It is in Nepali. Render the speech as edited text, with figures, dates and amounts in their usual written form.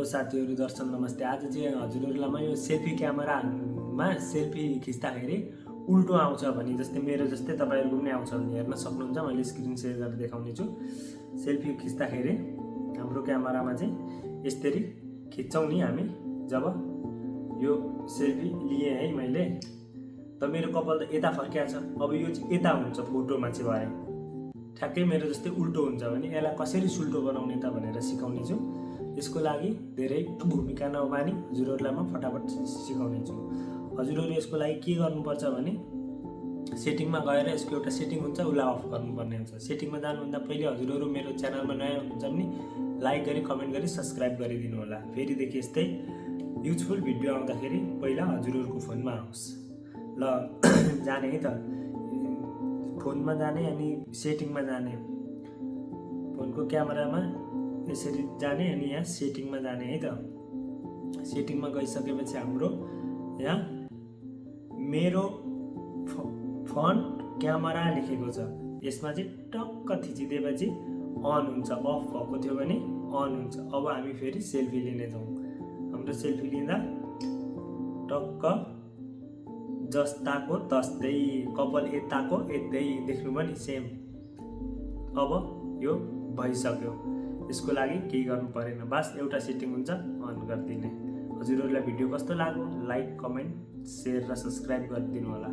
हेलो साथीहरू, दर्शन नमस्ते। आज चाहिँ हजुरहरूलाई म यो सेल्फी क्यामेरामा सेल्फी खिच्दाखेरि उल्टो आउँछ भने जस्तै मेरो जस्तै तपाईँहरूको पनि आउँछ भने हेर्न सक्नुहुन्छ। मैले स्क्रिन सेयर गरेर देखाउने छु। सेल्फी खिच्दाखेरि हाम्रो क्यामेरामा चाहिँ यसरी खिच्छौँ नि हामी। जब यो सेल्फी लिए है मैले, त मेरो कपाल त यता फर्किया छ। अब यो चाहिँ यता हुन्छ फोटोमा चाहिँ भए ठ्याक्कै मेरो जस्तै उल्टो हुन्छ भने यसलाई कसरी सुल्टो बनाउने त भनेर सिकाउने छु। यसको लागि धेरै भूमिका नमानी हजुरहरूलाई म फटाफट सिकाउने छु। हजुरहरू यसको लागि के गर्नुपर्छ भने सेटिङमा गएर यसको एउटा सेटिङ हुन्छ, उसलाई अफ गर्नुपर्ने हुन्छ। सेटिङमा जानुभन्दा पहिले हजुरहरू मेरो च्यानलमा नयाँ हुनुहुन्छ भने लाइक गरी कमेन्ट गरी सब्सक्राइब गरिदिनु होला। फेरिदेखि यस्तै युजफुल भिडियो आउँदाखेरि पहिला हजुरहरूको फोनमा आओस्। ल जाने है त, फोनमा जाने अनि सेटिङमा जाने, फोनको क्यामेरामा यसरी जाने अनि यहाँ सेटिङमा जाने है त। सेटिङमा गइसकेपछि हाम्रो यहाँ मेरो फ्रन्ट क्यामेरा लेखेको छ, यसमा चाहिँ टक्क थिचिदिएपछि अन हुन्छ। अफ भएको थियो भने अन हुन्छ। अब हामी फेरि सेल्फी लिने छौँ। हाम्रो सेल्फी लिँदा टक्क जस्ताको तस्तै, कपाल यताको यतै देख्नुभयो नि, सेम। अब यो भइसक्यो। यसको लागि केही गर्नु परेन, बस एउटा सेटिङ हुन्छ, अन गरिदिने। हजुरहरूलाई भिडियो कस्तो लाग्यो लाइक कमेन्ट सेयर र सब्सक्राइब गरिदिनु होला।